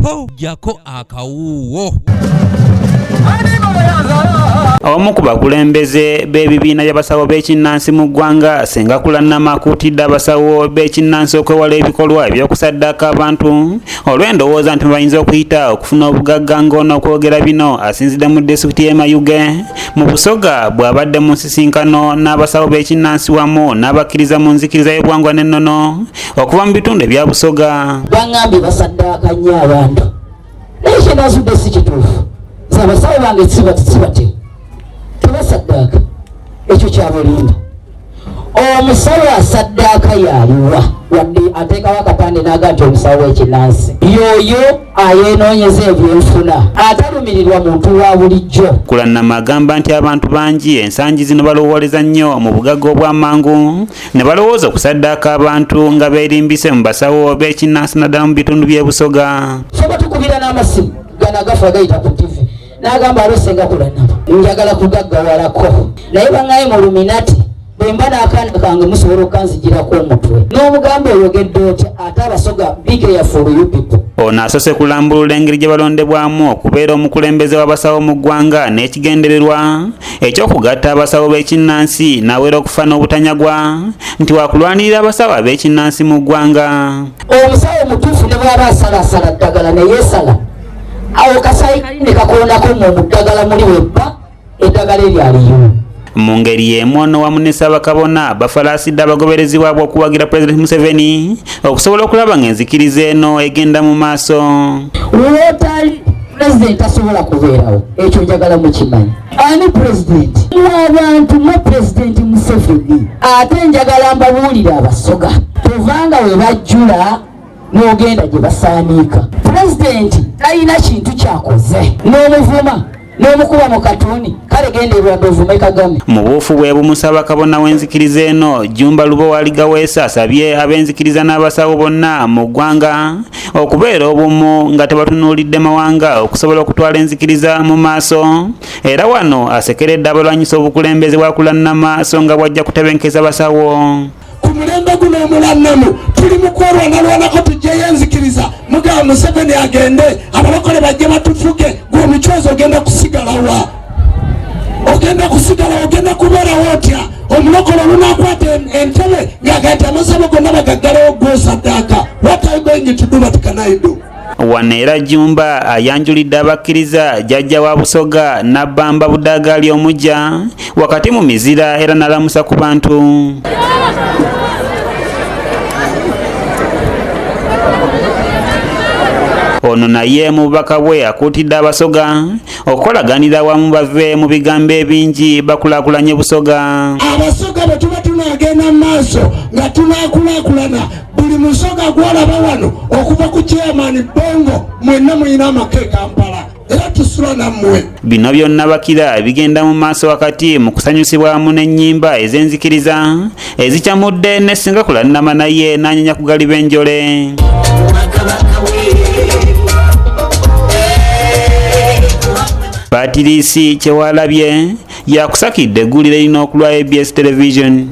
Jjako akawuuwo. Omu ku bakulembeze b'ebibiina by'abasawo b'ekinnansi mu ggwanga, Ssenga Kulannama, akuutidde abasawo b'ekinnansi okwewala ebikolwa eby'okusaddaaka abantu olw'endowooza nti bayinza okuyita okufuna obugagga. Ng'ono okwogera bino asinzidde mu disitulikiti y'e Mayuge mu Busoga, bw'abadde mu nsisinkano n'abasawo b'ekinnansi wamu n'abakkiriza mu nzikiriza y'obuwangwa n'ennono okuva mu bitundu ebya Busoga. Baŋŋambye basaddaaka nnyo abantu, naye kyenazudde si kituufu. Nze abasawo bange sibate tebasaddaaka, ekyo kyabulimba. Omusawo asaddaaka yaliwa? Wadde ateekawo akapande n'aga nti omusawo w'ekinnansi, yoyo ayeenoonyeza ebyenfuna, atalumirirwa muntu wa bulijjo. Kulannama agamba nti abantu bangi ensangi zino balowooleza nnyo mu bugagga obw'amangu ne balowooza okusaddaaka abantu nga beerimbise mu basawo b'ekinnansi, naddala mu bitundu by'e Busoga. Fe batukubira n'amasimu gano agafa gayita ku TV, n'agamba, "Alo, Ssenga Kulannama, njagala kugaggawalako." Naye baŋŋaye mu Illuminati, bwe mba n'akaana kange musobola okukanzigirako omutwe n'omugamba oyogedde otya? Ate Abasoga, be careful, you people. Ono asoose kulambulula engeri gye balondebwamu okubeera omukulembeze w'abasawo mu ggwanga n'ekigendererwa ekyokugatta abasawo b'ekinnansi, n'awera okufa n'obutanyagwa nti wakulwanirira abasawo ab'ekinnansi mu ggwanga. Omusawo omutuufu ne bw'aba asalaasala ddagala neyeesala, awo kasayi kali ne kakondako mu ddagala muli webba eddagala eryo aliyo. Mu ngeri y'emu, ono wamu ne Ssaabakabona bafalaasidde abagoberezi baabwe okuwagira Pulezidenti Museveni okusobola okulaba ng'enzikiriza eno egenda mu maaso. Wotali pulezidenti tasobola kubeerawo, ekyo njagala mukimanyi. Ani pulezidenti wabantu? Mwe Pulezidenti Museveni. Ate njagala mbabuulire Abasoga, tovanga we bajjula n'ogenda gye basaaniika. Pulezidenti talina kintu kyakoze n'omuvuma n'omukuba mu katuuni. Kale genda e Rwanda ovume Kagame. Mu buufu bwe bumusaba, kabona w'enzikiriza eno Jjumba Lubowa Aligaweesa asabye ab'enzikiriza n'abasawo bonna mu ggwanga okubeera obumu nga tebatunuulidde mawanga okusobola okutwala enzikiriza mu maaso. Era wano asekeredde abalwanyisa obukulembeze bwa Kulannama, so nga bwajja kutebenkeza basawo. Ku mulembe guno omulannamu tuli mu kwerwanalwanako tugyeyo enzikiriza. Mugaba Museveni agende, abalokole bajje batufuge. Gwe omucwezi ogenda kusigalawa? Ogenda kusigala, ogenda kubeerawo otya? Omulokole olunakwata entebe ng'aga nti amasabo gonna bagaggalewo, gwosaddaaka, what are you going to do? What can I do? Wano era Jjumba ayanjulidde abakkiriza jjajja wa Busoga Nabbamba Budaagali omujja wakati mu mizira, era n'alamusa ku bantu. Ono naye mu bubaka bwe akuutidde Abasoga okukolaganira awamu, bave mu bigambo ebingi, bakulaakulanye Busoga. Abasoga bwe tuba tunagenda mu maaso nga tunakulaakulana, buli Musoga gwolaba wano okuva ku chairman Bongo, mwenna muyina amaka e Kampala era tusula nammwe. Bino byonna bakira bigenda mu maaso wakati mu kusanyusibwamu n'ennyimba ez'enzikiriza ezikyamudde ne Ssenga Kulannama, naye n'anyenya kugaliba enjole. Patirisi Kyewalabye yakusakidde eggulire lino okulwa ABS Television.